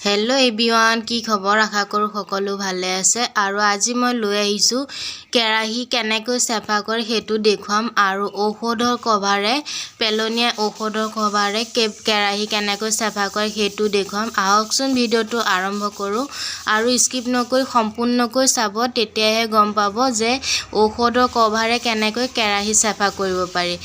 Hello' everyone, কি খবৰ? আশা কৰোঁ সকলো ভালে আছে। আৰু আজি মই লৈ আহিছোঁ কেৰাহী কেনেকৈ চাফা কৰে সেইটো দেখুৱাম আৰু ঔষধৰ কভাৰে, পেলনীয়া ঔষধৰ কভাৰে কেৰাহী কেনেকৈ চাফা কৰে সেইটো দেখুৱাম। আহকচোন ভিডিঅ'টো আৰম্ভ কৰোঁ আৰু স্কিপ নকৰি সম্পূৰ্ণকৈ চাব, তেতিয়াহে গম পাব যে ঔষধৰ কভাৰে কেনেকৈ কেৰাহী চাফা কৰিব পাৰি।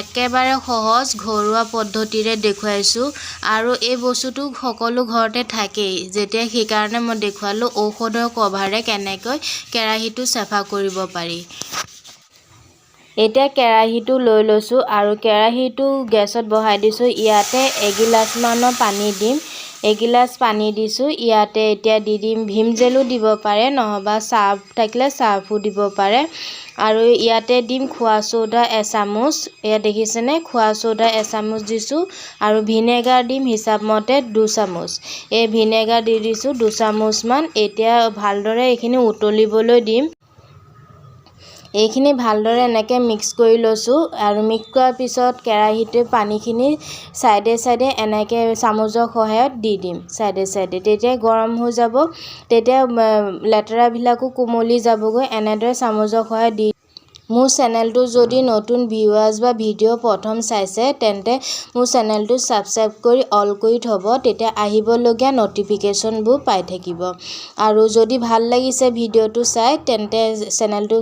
একেবাৰে সহজ ঘৰুৱা পদ্ধতিৰে দেখুৱাইছোঁ আৰু এই বস্তুটো সকলো ঘৰতে থাকেই যেতিয়া, সেইকাৰণে মই দেখুৱালোঁ ঔষধৰ কভাৰে কেনেকৈ কেৰাহীটো চাফা কৰিব পাৰি। এতিয়া কেৰাহীটো লৈ লৈছোঁ আৰু কেৰাহীটো গেছত বহাই দিছোঁ। ইয়াতে এগিলাচমানৰ পানী দিম। এগিলাচ পানী দিছোঁ ইয়াতে। এতিয়া দি দিম, ভীম জেলো দিব পাৰে, নহ'বা চাৰ্ফ থাকিলে চাৰ্ফো দিব পাৰে। আৰু ইয়াতে দিম খোৱা চ'ডা এচামুচ। ইয়াত দেখিছেনে, খোৱা চ'ডা এচামুচ দিছোঁ আৰু ভিনেগাৰ দিম হিচাপমতে 2 চামুচ। এই ভিনেগাৰ দি দিছোঁ 2 চামুচমান। এতিয়া ভালদৰে এইখিনি উতলিবলৈ দিম। এইখিনি ভালদৰে এনেকৈ মিক্স কৰি লৈছোঁ আৰু মিক্স কৰাৰ পিছত কেৰাহীটোৰ পানীখিনি ছাইডে ছাইডে এনেকৈ চামুচৰ সহায়ত দি দিম ছাইডে ছাইডে। তেতিয়া গৰম হৈ যাব, তেতিয়া লেতেৰাবিলাকো কোমলি যাবগৈ। এনেদৰে চামুচৰ সহায়ত দি মোৰ চেনেলটো যদি নতুন ভিউৱাৰ্ছ বা ভিডিঅ' প্ৰথম চাইছে, তেন্তে মোৰ চেনেলটো ছাবস্ক্ৰাইব কৰি অল কৰি থ'ব, তেতিয়া আহিবলগীয়া ন'টিফিকেশ্যনবোৰ পাই থাকিব। আৰু যদি ভাল লাগিছে ভিডিঅ'টো চাই, তেন্তে চেনেলটো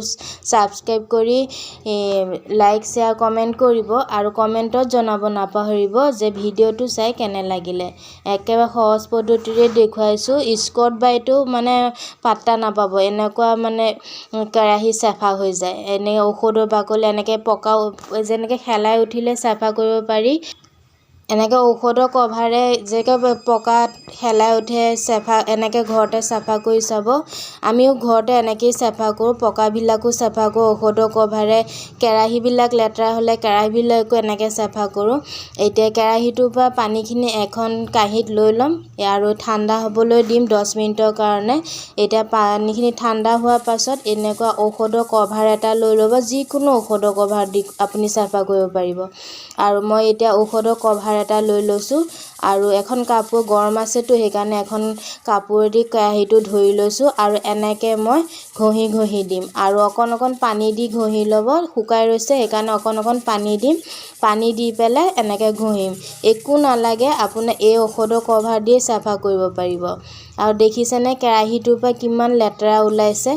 ছাবস্ক্ৰাইব কৰি লাইক, শ্বেয়াৰ, কমেণ্ট কৰিব আৰু কমেণ্টত জনাব নাপাহৰিব যে ভিডিঅ'টো চাই কেনে লাগিলে। একেবাৰে সহজ পদ্ধতিৰে দেখুৱাইছোঁ। স্কট ব্ৰাইটো মানে পাত্তা নাপাব, এনেকুৱা মানে কেৰাহী চাফা হৈ যায়। এনে ঔষধৰ বাকলি এনেকৈ পকা যেনেকৈ শেলাই উঠিলে চাফা কৰিব পাৰি, এনেকৈ ঔষধৰ কভাৰে যেনেকৈ পকাত শেলাই উঠে চাফা, এনেকৈ ঘৰতে চাফা কৰি চাব। আমিও ঘৰতে এনেকৈয়ে চাফা কৰোঁ, পকাবিলাকো চাফা কৰোঁ ঔষধৰ কভাৰে। কেৰাহীবিলাক লেতেৰা হ'লে কেৰাহীবিলাকো এনেকৈ চাফা কৰোঁ। এতিয়া কেৰাহীটোৰ পৰা পানীখিনি এখন কাঁহীত লৈ ল'ম আৰু ঠাণ্ডা হ'বলৈ দিম 10 মিনিটৰ কাৰণে। এতিয়া পানীখিনি ঠাণ্ডা হোৱাৰ পাছত এনেকুৱা ঔষধৰ কভাৰ এটা লৈ ল'ব। যিকোনো ঔষধৰ কভাৰ দি আপুনি চাফা কৰিব পাৰিব। আৰু মই এতিয়া ঔষধৰ কভাৰ এটা লৈ লৈছোঁ আৰু এখন কাপোৰ, গৰম আছেতো, সেইকাৰণে এখন কাপোৰেদি কেৰাহীটো ধৰি লৈছোঁ আৰু এনেকৈ মই ঘঁহি ঘঁহি দিম আৰু অকণ অকণ পানী দি ঘঁহি ল'ব। শুকাই ৰৈছে, সেইকাৰণে অকণ অকণ পানী দিম। পানী দি পেলাই এনেকৈ ঘঁহিম। একো নালাগে, আপোনাৰ এই ঔষধৰ কভাৰ দিয়ে চাফা কৰিব পাৰিব। আৰু দেখিছেনে কেৰাহীটোৰ পৰা কিমান লেতেৰা ওলাইছে?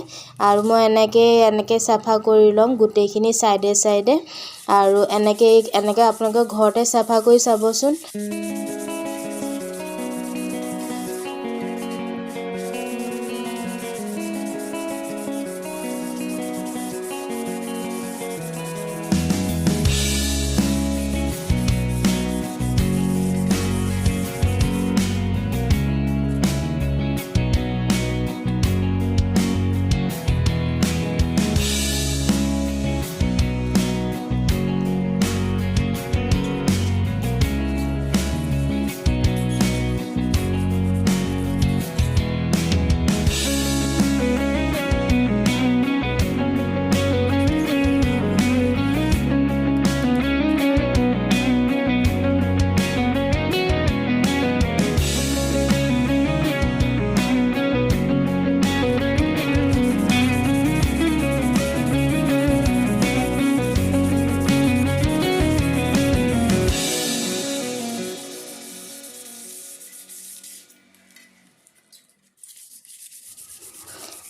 আৰু মই এনেকৈ এনেকৈ চাফা কৰি ল'ম গোটেইখিনি ছাইডে ছাইডে। আৰু এনেকৈ এনেকৈ আপোনালোকে ঘৰতে চাফা কৰি চাবচোন।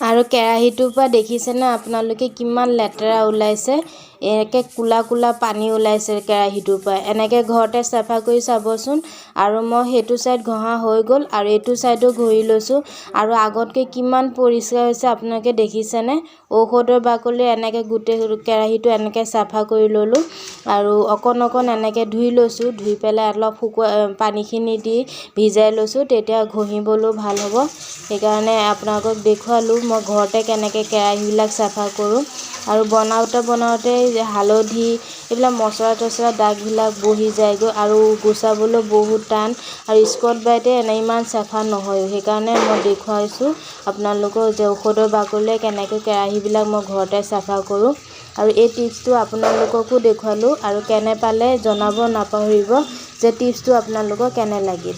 আৰু কেৰাহীটোৰ পৰা দেখিছেনে আপোনালোকে কিমান লেতেৰা ওলাইছে? এনেকৈ ক'লা ক'লা পানী ওলাইছে কেৰাহীটোৰ পৰা। এনেকৈ ঘৰতে চাফা কৰি চাবচোন। আৰু মই সেইটো ছাইড ঘঁহা হৈ গ'ল আৰু এইটো ছাইডো ঘঁহি লৈছোঁ আৰু আগতকৈ কিমান পৰিষ্কাৰ হৈছে আপোনালোকে দেখিছেনে? ঔষধৰ বাকলি এনেকৈ গোটেই কেৰাহীটো এনেকৈ চাফা কৰি ল'লোঁ আৰু অকণ অকণ এনেকৈ ধুই লৈছোঁ। ধুই পেলাই অলপ শুকুৱাই পানীখিনি দি ভিজাই লৈছোঁ, তেতিয়া ঘঁহিবলৈও ভাল হ'ব। সেইকাৰণে আপোনালোকক দেখুৱালোঁ মই ঘৰতে কেনেকৈ কেৰাহীবিলাক চাফা কৰোঁ। আৰু বনাওঁতে বনাওঁতে হালধি, এইবিলাক মছলা তছলা দাগবিলাক বহি যায়গৈ আৰু গুচাবলৈ বহুত টান আৰু স্কট ব্ৰাইটে এনে ইমান চাফা নহয়ো। সেইকাৰণে মই দেখুৱাইছোঁ আপোনালোকক যে ঔষধৰ বাকলিৰে কেনেকৈ কেৰাহীবিলাক মই ঘৰতে চাফা কৰোঁ। আৰু এই টিপছটো আপোনালোককো দেখুৱালোঁ আৰু কেনে পালে জনাব নাপাহৰিব যে টিপছটো আপোনালোকৰ কেনে লাগিল।